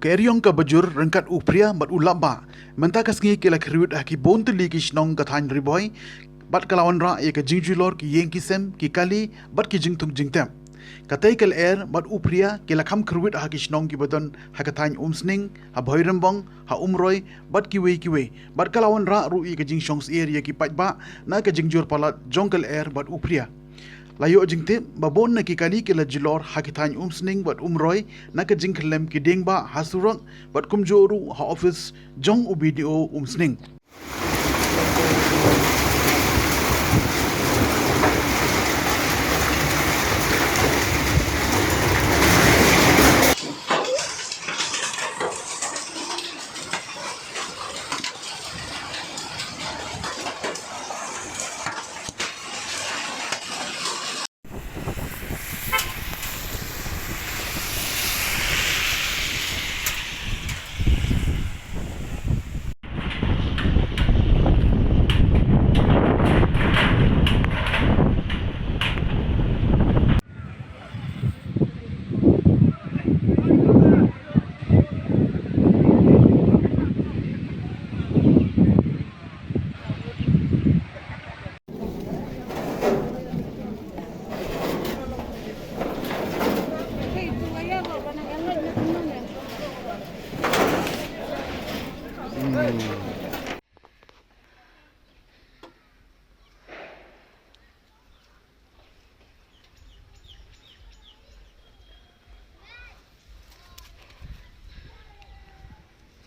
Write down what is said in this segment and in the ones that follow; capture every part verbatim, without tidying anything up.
Ka eriong kaba jur ryngkat u Phria bad u Lapbah mynta ka sngi ki la kyrwit ha ki bun tylli ki shnong ka thaiñ Ri Bhoi bad ka la wanrah ïa ka jingjulor ki ïing ki sem, ki kali bad ki jingthung jingtep. Katei ka lyer bad u Phria ki la kham kyrwit ha ki shnong kiba don ha ka thaiñ Umsning, ha Bhoirymbong, ha Umroi bad kiwei kiwei, bad ka la wanrah ruh ïa ka jingshong syier ïa ki paidbah na ka jingjur palat jong ka lyer bad u Phria. La ïoh jingtip ba bun na ki kali ki la julor ha ki thaiñ Umsning bad Umroi na ka jingkhyllem ki diengbah ha surok bad kumjuh ruh ha ophis jong u B D O Umsning.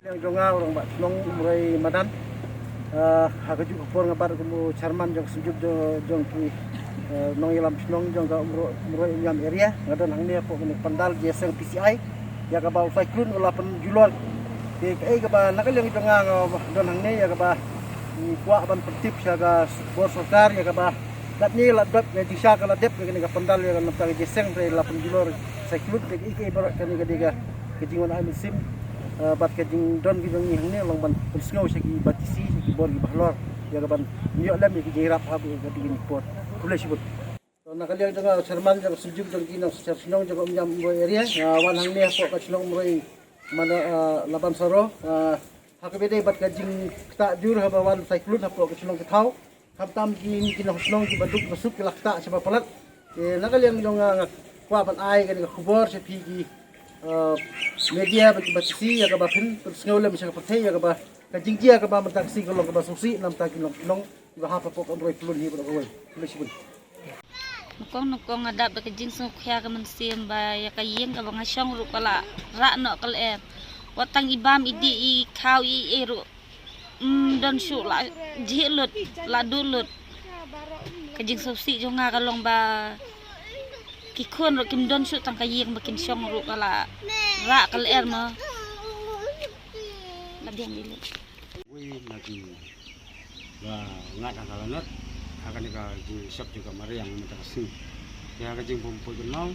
Liang jong nga u rangbah shnong Umroi Madan. Ah, ha kajuh ka por nga bat kum u chairman jong ka synjuk jong, jong ki, eh, nongïalam shnong jong ka Umro-, Umroi Umïam area. Nga don hangne hapoh kane ka pandal jingïaseng P C I ïa kaba u cyclone u la pynjulor. Te kaei kaba na ka liang jong nga nga don hangne ïa kaba ngi kwah ban pyntip sha ka bor sorkar ïa kaba Katne la dep ka jingshisha ka la dep ka kane ka pandal ïa ka namar ka jingïaseng hynrei la pynjulor cyclone. Te kaei kaei baroh kane ka dei ka jingwan ai mynsiem, eh, bad ka jingdon ka jong ngi hangne long ban pynsngew sha ki batesi, sha ki bor kiba halor ïa ka ban ïoh lem ïa ki jingïarap ha kaba ïa ka dei kane ka por. Khublei shibun. To na ka liang jong nga chairman jong ka synjuk jong ki nongshong shnong jong ka Umïam Umroi area, nga wan hangne hapoh ka shnong Umroi Madan, eh, Laban Saro, eh, ha kaba ïadei bad ka jingktah jur haba wan cyclone hapoh ka shnong ka thaw. Khamtam ki, ki nongshnong kiba duk ba suk ki la ktah shaba palat. Te na ka liang jong nga nga kwah ban ai kane ka khubor sha phi ki, eh, media bad ki batesi ïa kaba phin pynsngew lem sha ka pyrthei ïa kaba ka jingjia kaba mynta ka sngi ka long kaba sngewsih na ka bynta ki nongshnong kiba hap hapoh ka Umroi Pyllun hi baroh kawei. Khublei shibun. Nyngkong nyngkong nga dap da ka jingsngewkhia ka mynsiem ba ïa ka ïing kaba nga shong ruh ka la rah noh ka lyer. Wat tang i bam i dih i khaw i ei ruh ym don shuh, la jhieh lut, la duh lut. Ka jingsngewsih jong nga ka long ba ki khun ruh kim don shuh tang ka ïing ba kin shong ruh ka la rah ka lyer mo. La biang i lut. Wei na ki ba ngat ha ka lanot ha kane ka jingshop jong ka mariang mynta ka sngi. Te ha ka jingpom poi kynmaw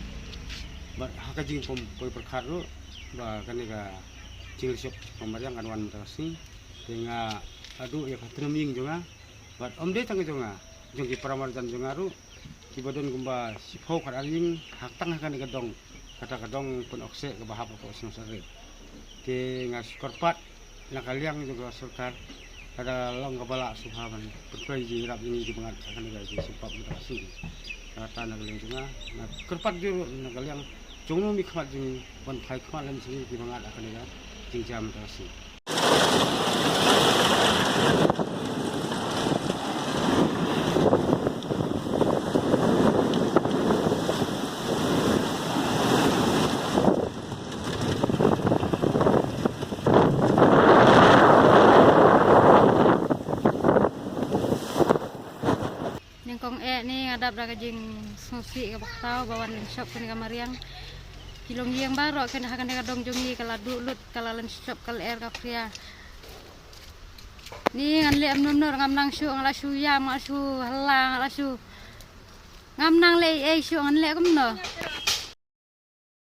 bad ha ka jingpom poi pyrkhat ruh ba kane ka jingshop ka mariang kan wan mynta ka sngi. Te nga haduh ïa ka tnum ïing jong nga bad ym dei tang jong nga, jong ki para marjan jong nga ruh kiba don kumba shiphew khatar ïing ha tang ha kane ka dong, kata ka dong Pynoksheh kaba hap hapoh Shnong Sare. Te nga shu kyrpad na ka liang jong ka sorkar, lada long kaba lah sngewbha ban pyntrei jingïarap ïa ngi kiba ngat ha kane ka jingsngewbha mynta ka sngi. Kata na ka liang jong nga, nga kyrpad jur na ka liang jong u mihkhmat jong ngi ban phai khmat lem sha ngi kiba ngat ha kane ka jingjia mynta ka sngi. Nyngkong eh ni nga dap da ka jingsngewsih kaba khraw ba wan lynshop kane ka mariang. Ki longïing baroh kane ha kane ka dong jong ngi ka la duh lut, ka la lynshop ka lyer ka phria. Ni ngan leh kumno kumno, ngam nang shuh, nga la shu ïam, nga la shu hla, nga la shu, ngam nang leh ei ei shuh, ngan leh kumno.